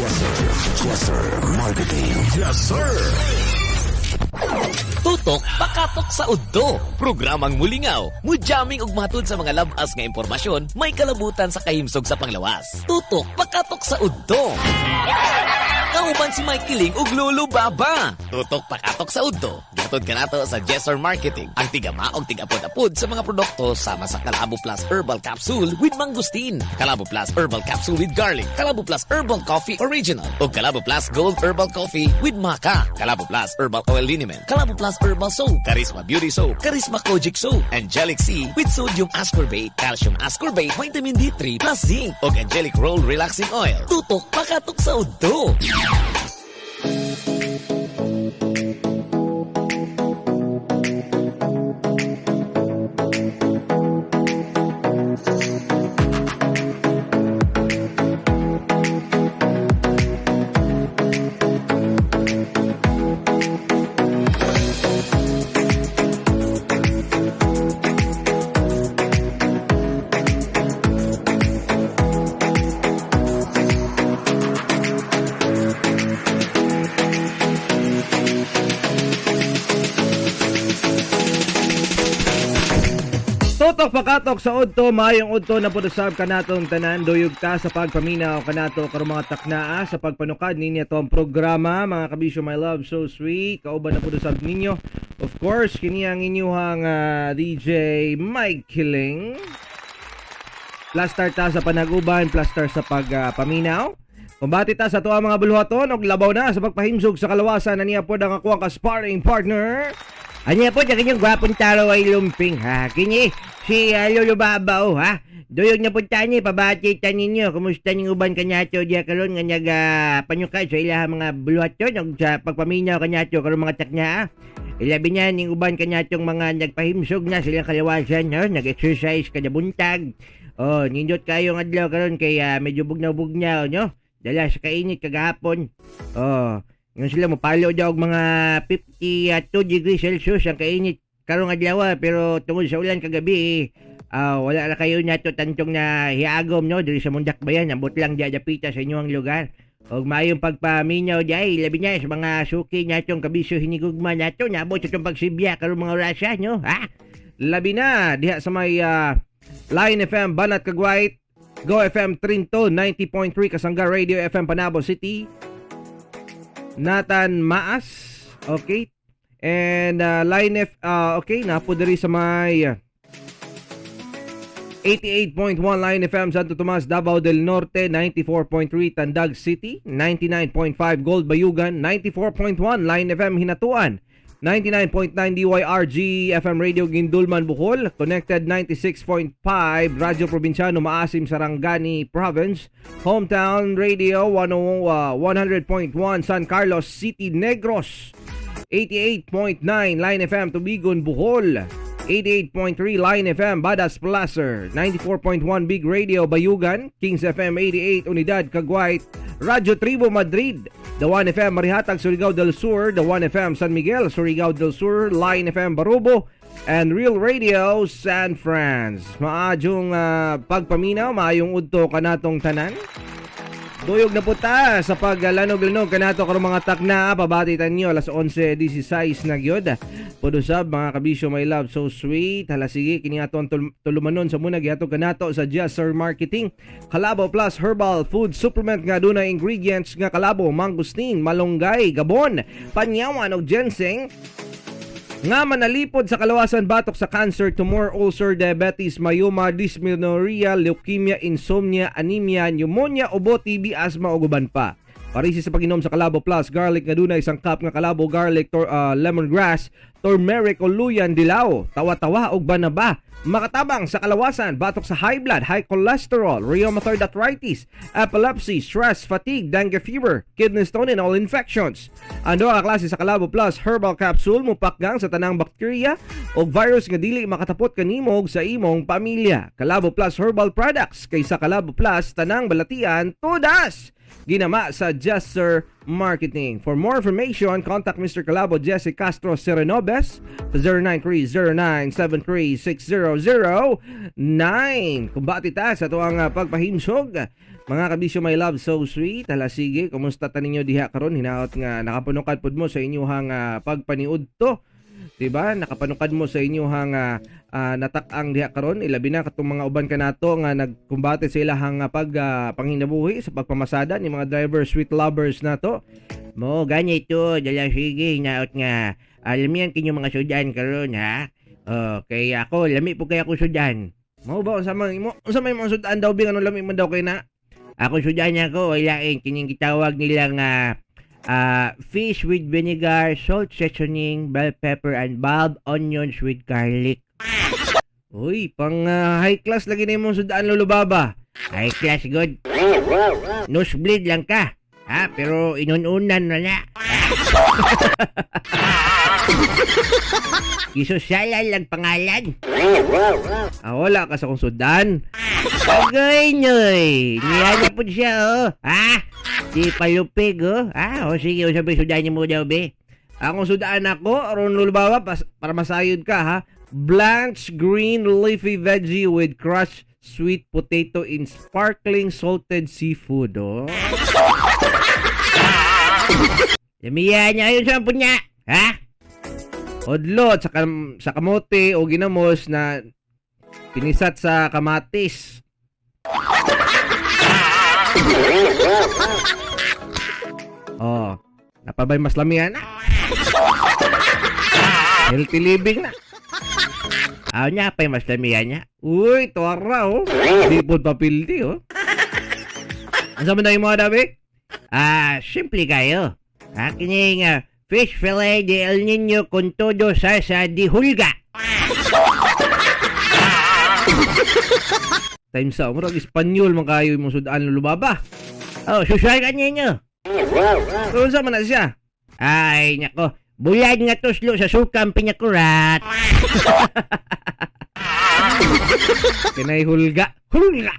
Yes, sir. Yes, sir. Marketing. Yes, sir. Tutok pakatok sa udto. Programang mulingaw, mujamming og matud sa mga labas nga impormasyon, may kalabutan sa kahimsog sa panglawas. Tutok pakatok sa udto. Kauban si Mike Kiling ug Lolo Baba. Tutok pakatok sa udto. Gihatod kanato sa Jesser Marketing, ang tigama og tigapod-apod sa mga produkto sama sa Kalabo Plus Herbal Capsule with Mangosteen, Kalabo Plus Herbal Capsule with Garlic, Kalabo Plus Herbal Coffee Original, ug Kalabo Plus Gold Herbal Coffee with Maca, Kalabo Plus Herbal Oil Liniment, Kalabo Plus Herbal Soap, Charisma Beauty Soap, Charisma Kojic Soap, Angelic C with Sodium Ascorbate, Calcium Ascorbate, Vitamin D3 plus Zinc, ug Angelic Roll Relaxing Oil. Tutok pakatok sa udto. Tutok pakatok sa udto, maayong udto na pud usab kanatong tanan, duyog ta sa pagpaminaw kanato karong mga taknaa sa pagpanukad ninyo atong programa, mga kabisyo, my love so sweet, kauban na pud usab ninyo. Of course, kini ang inyuhang DJ Mike Kiling. Plaster ta sa panaguban, plaster sa pagpaminaw. Kumbati ta sa tuwa mga buluhaton og labaw na sa pagpahimsog sa kalawasan na niya pod ang akuang ka-sparring partner. Anya po, ang inyong gwapong taro ay lumping, ha? Kini, si Lolo Babaw, ha? Duyog na po tani, pabati ta ninyo. Kumusta ning uban kanyato diya karon nga naga panyukad sa ilaha mga buluhaton og sa pagpaminaw kanyato karon mga takna, ha? Ilabi niya ning uban kanyatong mga nagpahimsog na silang kalawasan, no? Nag-exercise kada buntag. Oh, nindot kayo ng adlaw karon kay medyo bugnaw-bugnaw, no? Dala sa kainit kagahapon. Oh, ngayon sila mopalo daw og mga 52 degrees Celsius ang kainit karong adlaw, pero tungod sa ulan kagabi, wala ra kayo nato tantong na hiagom, no, diri sa Mundak Bayan, ambot lang diya dapita sa inyong lugar. Og maayong pagpaminaw diay, labi na sa mga suki natong kabisyo hinigugma nato, naabot sa itong pagsibya karong mga orasa, no, ha? Labi na diha sa may Lion FM Banat Cagwait, Go FM Trinto 90.3, Kasangga Radio FM Panabo City, Nathan Maas, okay, and Line F, okay, napo diri sa may 88.1 Line FM Santo Tomas, Davao del Norte, 94.3 Tandag City, 99.5 Gold Bayugan, 94.1 Line FM Hinatuan, 99.9 DYRG FM Radio Gindulman Bohol, Connected 96.5 Radyo Probinsyano Maasim Sarangani Province, Hometown Radio 100.1 San Carlos City Negros, 88.9 Line FM Tubigon Bohol, 88.3 Line FM Badas Placer, 94.1 Big Radio Bayugan, Kings FM 88 Unidad Cagwait, Radyo Tribo Madrid, The 1 FM Marihatag Surigao del Sur, The 1 FM San Miguel Surigao del Sur, Line FM Barubo, and Real Radio San Franz. Maayong pagpaminaw, maayong udto kanatong tanan. Duyog na po ta sa paglanog-lanog kanato karong mga takna, pabati tanyo alas 11:16 na gyud. Pudusab mga kabisyo, my love so sweet. Hala sige, kini ato ang tulumanon sa muna gihatod kanato sa Jesser Marketing. Kalabo Plus Herbal Food Supplement nga dunay ingredients nga kalabo, mangosteen, malunggay, gabon, panyawan og ginseng nga manalipod sa kalawasan batok sa cancer, tumor, ulcer, diabetes, myoma, dysmenorrhea, leukemia, insomnia, anemia, pneumonia, ubo, TB, asthma ug uban pa. Parisi sa pag-inom sa Kalabo Plus Garlic nga dunay isang cup nga kalabo, garlic, lemongrass, turmeric o luyan dilaw, tawa-tawa ug banaba. Makatabang sa kalawasan, batok sa high blood, high cholesterol, rheumatoid arthritis, epilepsy, stress, fatigue, dengue fever, kidney stone, and all infections. Ang duha ka klase sa Kalabo Plus Herbal Capsule mupakgang sa tanang bakterya o virus nga dili makatapot kanimo ug sa imong pamilya. Kalabo Plus Herbal Products, kaysa Kalabo Plus, tanang balatian, tudas! Ginama sa Just Sir Marketing. For more information, contact Mr. Calabo Jesse Castro Serenobes sa 0930-973-6009. Kumbati ta sa tuang pagpahimsog. Mga kabisyo, my love, so sweet. Hala sige, kumusta ta ninyo diha karon? Hinaot nga nakapunukad pud mo sa inyuhang pagpaniud to. Diba? Nakapanukad mo sa inyuhang natak-ang diha karon, ilabi na katong mga uban kanato nga nagkumbate sa ilahang panginabuhi sa pagpamasada ni mga driver sweet lovers nato. Mo gani ito, dala sige, hinaot nga alam yan kinyo mga sudan karon ha. Oh, kay ako lami po kay ako sudan. Mao ba unsa man imo? Unsa may imong sudan daw bi ngano lami man daw kay na? Ako sudan ako ay lain kining gitawag nila nga fish with vinegar, salt seasoning, bell pepper, and bulb onions with garlic. Uy, pang high class lagi na imong sudan Lolo Baba. High class good. Nosebleed lang ka. Ha, pero inununan na na. Isusala lang pangalan. Ah, wala ka sa kong sudan. Agay noy. Niya po siya oh. Ha? Si palupig oh. Ha? O sige, o sabi sudan niyo mo daw be. Akong sudan ako, aron Lolo Baba, para masayod ka ha. Blanched green leafy veggie with crushed sweet potato in sparkling salted seafood. Oh. Lamiya niya yun sa punya. Ha? Odlo sa, sa kamote o ginamos na pinisat sa kamatis. Oh, napabay mas lamian na. Healthy living na. Aw niya pa'y mas lamian niya. Uy, tuwara oh. Di po papildi oh. Ang sama na yung mga dabi? Ah, simple kayo. Akin nga fish fillet de El Niño con todo salsa de hulga. Time sa murag Espanyol man kayo imong sudan Lolo Baba. Oh, susual ka ninyo. Pero unsa man na siya? Ay, nako. Bulad nga tuslo sa sukang pinyakurat. Kinay hulga. Hulga.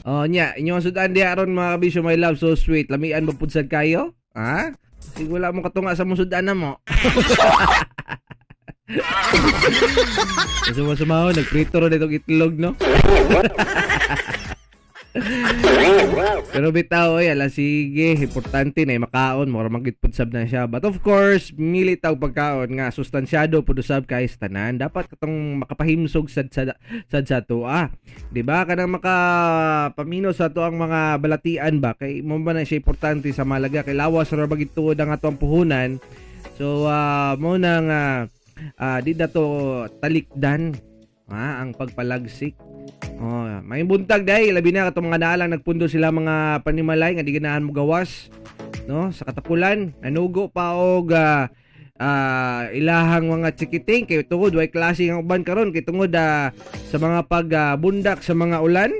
Oh, nya, inyong sudan diha aron mga kabisyo, my love, so sweet. Lamian ba pud sad kayo? Ha? Sige wala mo katunga sa mong sudan na mo. Kasi mo sumaho, nagprito ron itong itlog, no? Pero bitaw, oy, ala sige, importante na makaon, mura magitpud sab na siya. But of course, mili tawag pagkaon nga sustansyado pud usab kay sa tanan. Dapat katong makapahimsog sad sa sad sa tuwa. Di ba? Kanang makapamino sa to ang mga balatian ba kay mo ba na siya importante sa malaga kay lawas ra bagit tuod ang atong puhunan. So mo na nga di na to talikdan ang pagpalagsik. Oh, may buntag dahil labi na katong mga naalang nagpundo sila mga panimalay nga di ganahan mo gawas, no? Sa katapulan, nanugo pa og ilahang mga chikiting kay tungod way klase ang uban karon kay tungod sa mga pagbundak sa mga ulan,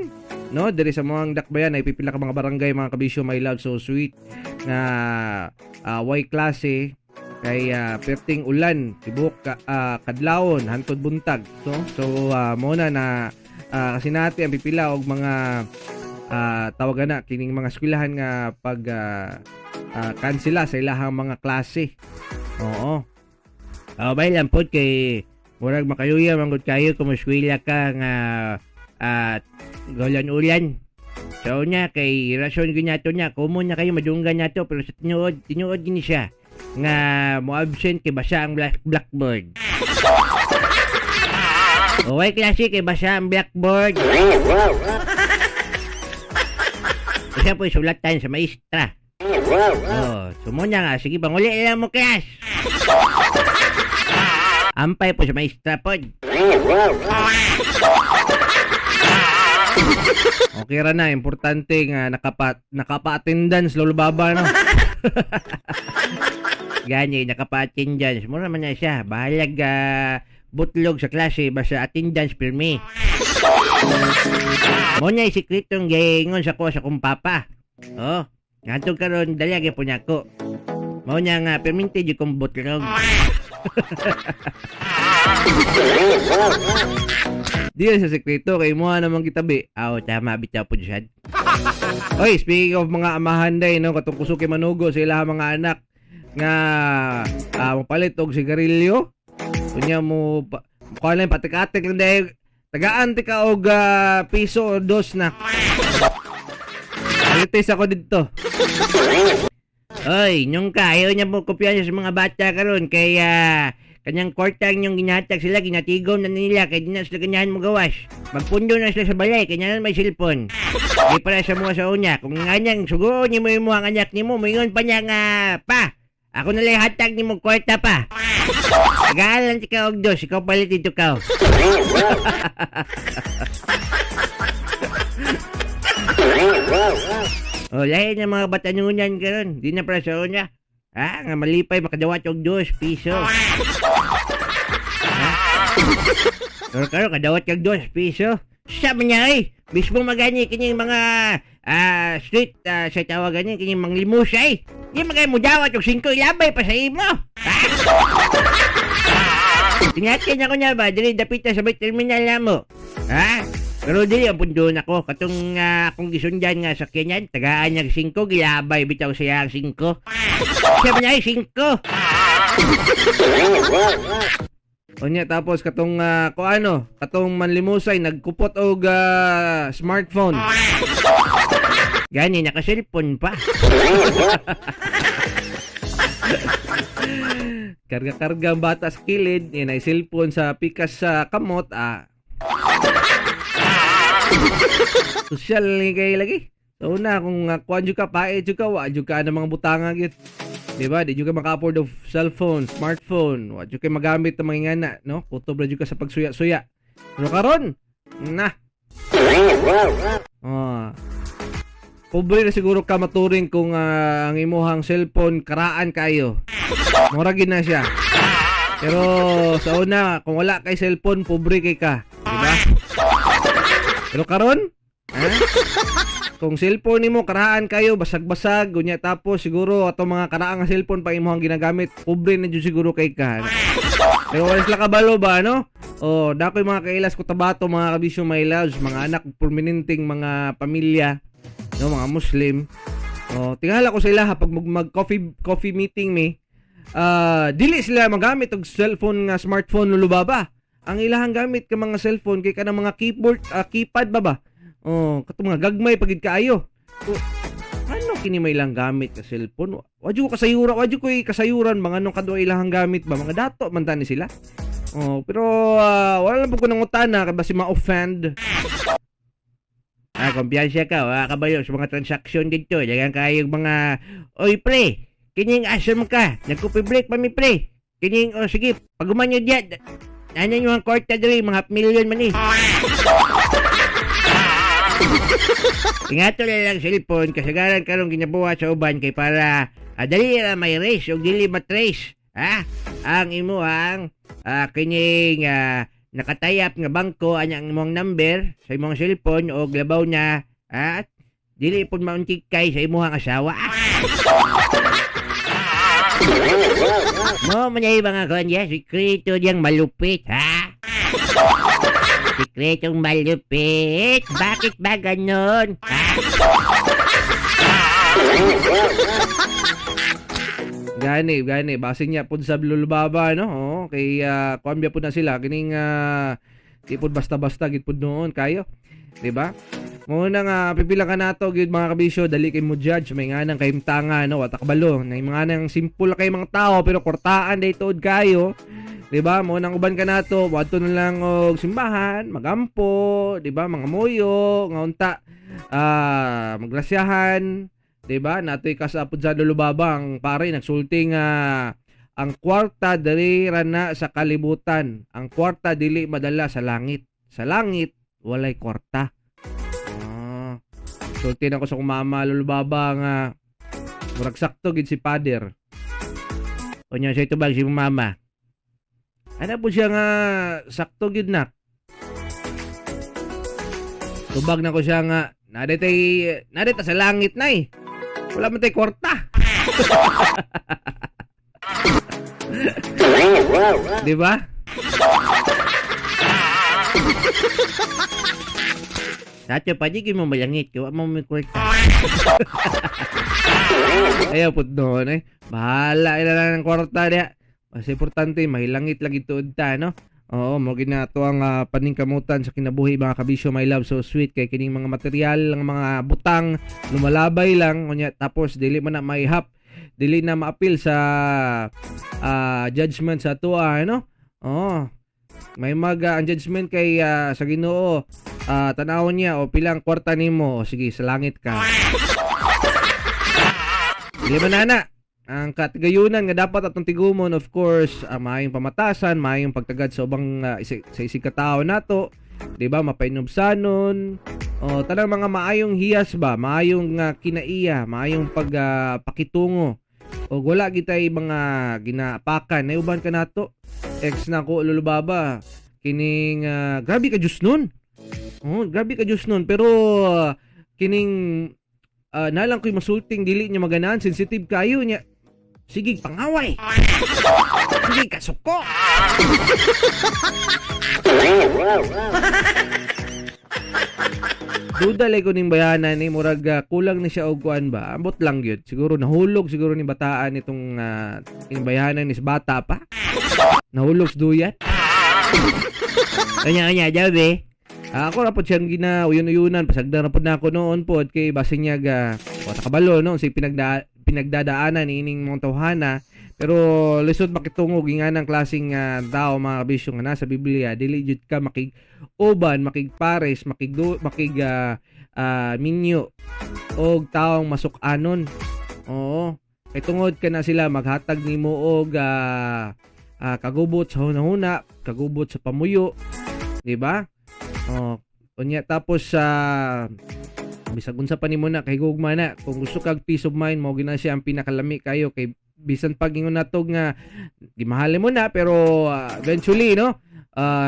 no? Diri sa mga dakbayan ay pipila ka mga barangay mga kabisyo, my love, so sweet na way klase kay perting ulan tibok kadlawon hantod buntag, no? So mo na na kasi nati ang pipila og mga tawagan na kining mga eskwelahan nga pag kansela sa ilahang mga klase. Oo. Oh, bay lang pod kay murag makaluya manggod kayo kung eskwela ka nga ulan-ulan. So nya kay rason gyud niya common na kayo madunggan nato pero sa tinuod gini siya nga mo absent kay basa ang blackboard. Okay, klase kay basa ang blackboard. Isa po sulatan sa maestra. Oh, sumuna nga. Sige, panguli lang mo, class. Ampay po sa maestra po. Okay ra na. Importante nga nakapa-attendance, Lolo Baba, no? Gani, nakapa-attendance. Mura man na siya. Bahalag butlog sa klase basta attendance pirmi. Mo na sikretong giingon sa ko sa kong papa. Oh, ngadto karon dala gyud po nako. Mao niya nga perminti jud kong butlog. Di sa sekreto kay mo namang gitabi. Aw, tama bitaw pud sad. Oy, speaking of mga amahan day no, katong kusog kay manugo sa ilahang mga anak nga mopalit og sigarilyo. Unya mo kuha lang patik-atik lang dahil tagaan ti ka og piso o dos na. Alitis ako didto. Oy, nyong ka, ayaw niya mo kopyahan sa mga bata karon kay kanyang kwartang yung ginatag sila, ginatigom na nila, kay di na sila ganyahan mo gawas. Magpundo na sila sa balay, kanya na may cellphone. Di para sa mga sa unya. Kung nga niyang sugoon niyo mo yung mga anak ni mo, moingon pa niya nga, pa, ako na lang hatag ni mo kwarta pa. Tagaan lang si ka og dos, ikaw palit dito ka. O, lahi na mga batanunan karon, di na para sa unya. Ha, nga malipay makadawat og 2 piso. Ha? Pero karon kadawat kag 2 piso. Sa man niya eh. Mismo magani kining mga street sa tawagan niya kining manglimusay. Di magay mo dawat og 5 ilabay pa sa imo. Ha? Tingatin ako niya ba diri dapita sa may terminal namo. Ha? Pero dili ang pundon ako katong akong gisundan nga sakyanan tagaan niya 5 gilabay bitaw siya ang 5. Siya man ay 5. Unya tapos katong kuano, katong manlimusay nagkupot og smartphone. Gani naka-cellphone pa. Karga-karga ang bata sa kilid, yan ay cellphone sa pikas sa kamot, ah. Sosyal ni kay lagi. So una kung kuan jud ka, pae jud ka, wa jud ka ng mga butanga gyud. Di ba? Di jud ka maka-afford of cellphone, smartphone, wa jud kay magamit ng mga ingana, no? Kutob ra jud ka sa pagsuya-suya. Pero karon, na. Oh. Pobre na siguro ka maturing kung ang imuhang cellphone karaan kayo. Mura gid na siya. Pero sa una, kung wala kay cellphone, pobre kay ka, di ba? Pero karon, ha? Kung cellphone nimo karaan kayo, basag-basag, gunya tapos siguro atong mga karaang nga cellphone pa imong ginagamit, pobre na jud siguro kay ka. Pero wala sila kabalo ba, no? Oh, dakoy mga kailas Cotabato, mga kabisyo, my loves, mga anak prominenteng mga pamilya, no, mga Muslim. Oh, tingala ko sa ilaha pag mag coffee meeting mi, dili sila magamit og cellphone nga smartphone lulubaba. Ang ilahang gamit ka mga cellphone kay kanang mga keyboard, keypad ba ba? Oh, katong mga gagmay pagid kaayo. So, ano kini may ilang gamit ka cellphone? Wa jud ko kasayura, wa jud ko kasayuran mga nung kadto ilahang gamit ba, mga dato man tani sila. Oh, pero wala lang po ko nangutana kay basi ma-offend. Ah, kumpiyansa ka, wa kabayo sa mga transaksyon dito. Daghang kaayong mga, oy pre, kining asam ka, nagkupi break pa mi pre. Kining, oh sige, paguman nyo diyan. Ano nyo ang kwarta diri, mga half million man eh. Ingato na lang cellphone, kasagaran karong ginabuhat sa uban kay para dali ra may race o dili matrace. Ha? Ang imuhang kining nakatayap nga bangko ang imong number sa imong cellphone o labaw na dili pud mauntik kay sa imuhang asawa. Mo man ay mga konya, sikreto diyang malupit, ha? Sikretong malupit. Bakit ba ganon? Ha? Gani, gani. Basin niya po sa lulubaba, no? Oo, kay kuambia po na sila. Kining di po basta-basta, gid po noon kayo. Diba? Muna nga, pipila ka nato, gid mga kabisyo, dali kay mo judge, may nga nang kahimtanga, no? Watak balo. May mga nang simple kay mga tao, pero kortaan day tuod kayo. Diba? Muna ang uban ka nato, wadto na lang og simbahan, magampo, diba? Mga moyo, nga unta, magrasyahan, diba? Natoy kasapod sa lulubaba, ang pare, nagsulti nga, ang kwarta diri rana sa kalibutan. Ang kwarta dili madala sa langit. Sa langit, walay kwarta. Sulti na ko sa kumama lulubaba nga murag sakto gid si father. Unya sa itubag si mama. Ana po siya nga sakto gid na. Tubag na ko siya nga nadetay sa langit na eh. Wala man tay kwarta. Di ba? Tato, pwede mo malangit. Wa mo may kwarta. Ayaw po doon eh. Bahala ila lang ng kwarta diya. Mas importante, mahilangit lagi tuod ta, no? Oo, mo ginato ang paningkamutan sa kinabuhi mga kabisyo, my love, so sweet kay kining mga material, ang mga butang lumalabay lang unya tapos dili man na maihap, dili na maapil sa judgment sa atoa, no? Oo. May mag ang judgment kay sa Ginoo, tan-awon niya o pilang kwarta nimo, o sige sa langit ka. Dili man na ang katigayunan nga dapat atong tigumon, of course, ang maayong pamatasan, maayong pagtagad sa ubang sa isig ka tawo nato, di ba? Mapainubsanon, o tanang mga maayong hiyas ba, maayong kinaiya, maayong pagpakitungo. O wala gitay mga ginaapakan, nay uban ka nato. Ex na ko lulubaba kining grabe ka Diyos nun. Oh, grabe ka Diyos nun, pero kining nalang ko'y masulting dili niya maganahan, sensitive kayo niya. Sige, pangaway. Sige, kasuko. Duda lay ko ning bayanan ni murag kulang ni siya og kuan ba. Ambot lang gyud. Siguro nahulog siguro ni bataan itong bayanan ni bata pa. Nahulog sa duyan. Unya-unya daw be. Ako ra pod siyang gina uyon-uyunan, pasagdan ra pod nako noon pod kay basin niya ga wa ta kabalo no si pinagdadaanan ining mga tawhana, pero lisod makitungog inganang klaseng tao mga kabisyo nga nasa Biblia, dili jud ka makig-uban, makigpares, makig minyo og taong masuk-anon. Oo, kay tungod ka na sila maghatag nimo og kagubot sa hunahuna, kagubot sa pamuyo, di ba? Oh, unya tapos sa bisag unsa pa nimo na kay gugma na, kung gusto kag peace of mind mao gina siya ang pinakalami kayo kay bisan pag ingon nato nga gimahalin mo na, pero eventually no,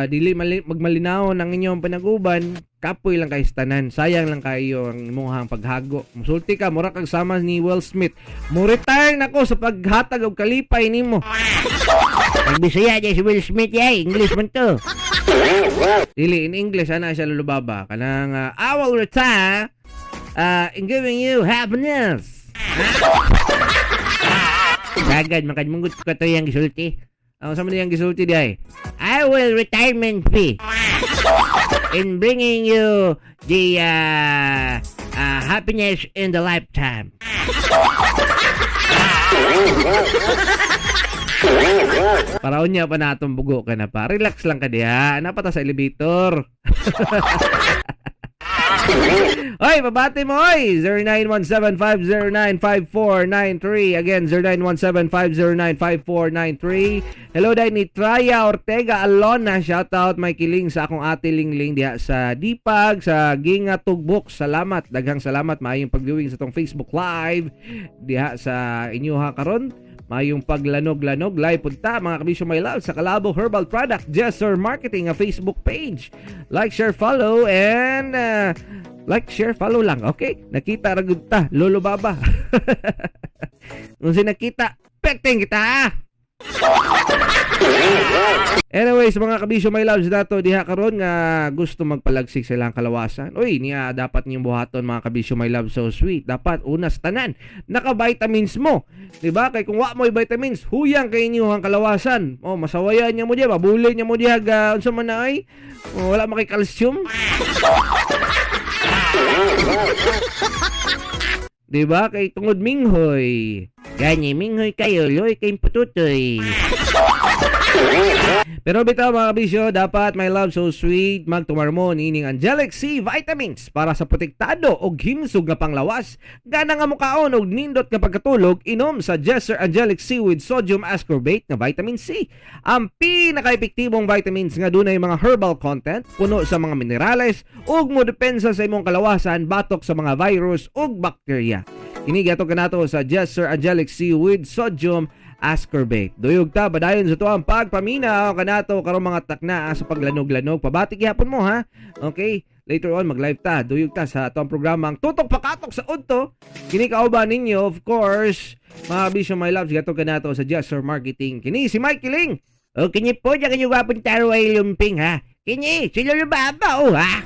dili magmalinaw ang inyong panaguban, kapoy lang kay tanan, sayang lang kayo ang imong paghago. Musulti ka mura kag sama ni Will Smith, mo retire nako sa paghatag og kalipay nimo. Magbisaya di si Will Smith yay, English man to. Dili in English ana siya lulubaba kanang I will retire in giving you happiness. Sagad makadmunggot ko to yang gisulti. Ang sa man yang gisulti di ay I will retirement fee in bringing you the happiness in the lifetime. Paraon niya pa na atong bugo ka na pa. Relax lang ka diha. Napata sa elevator. Oy, pabati mo oy. 0917-509-5493. Again, 0917-509-5493. Hello dai ni Traya Ortega Alona. Shout out may kiling sa akong ate Lingling diha sa Dipag sa Ginga Tugbok. Salamat, daghang salamat maayong pag-viewing sa tong Facebook Live diha sa inyoha karon. Mayong paglanog-lanog live punta mga kabisyo my love sa Kalabo Herbal Product Jesser Marketing a Facebook page. Like, share, follow and like, share, follow lang. Okay? Nakita ra gud ta, Lolo Baba. Kung sinakita, pekting kita. Ah! Anyways, mga kabisyo my loves dato diha karon nga gusto magpalagsik sa ilang kalawasan. Uy, niya dapat niyong buhaton mga kabisyo my love so sweet. Dapat una sa tanan, naka-vitamins mo. Di ba? Kay kung wa mo'y vitamins, huyang kay inyo ang kalawasan. Oh, masawayan niya mo diha, mabulin niya mo diha ga unsa man na ay. Oh, wala man kay calcium. Di ba? Kay tungod minghoy. Gani minghoy kayo, loy kay pututoy. Pero bitaw mga kabisyo, dapat my love so sweet magtumarmo nining Angelic C Vitamins para sa protektado og himsog nga panglawas. Gana nga mukaon og nindot nga pagkatulog, inom sa Jesser Angelic C with sodium ascorbate nga vitamin C. Ang pinaka-epektibong vitamins nga dunay mga herbal content, puno sa mga minerales ug modepensa sa imong kalawasan batok sa mga virus ug bakterya. Kini gihatod kanato sa Jesser Angelic C with sodium ascorbate. Duyog ta padayon sa tuang pagpaminaw kanato karong mga takna sa paglanog-lanog. Pabati gihapon mo ha. Okay? Later on, mag-live ta, duyog ta sa atong programa ang Tutok Pakatok sa Udto. Kini kauban ninyo, of course, mga bisyo, my loves, gatong kanato sa Just Sir Marketing. Kini si Mike Kiling. O kini po, ang inyong gwapong taro ay lumping, ha? Kini, si Lolo Babaw, ha?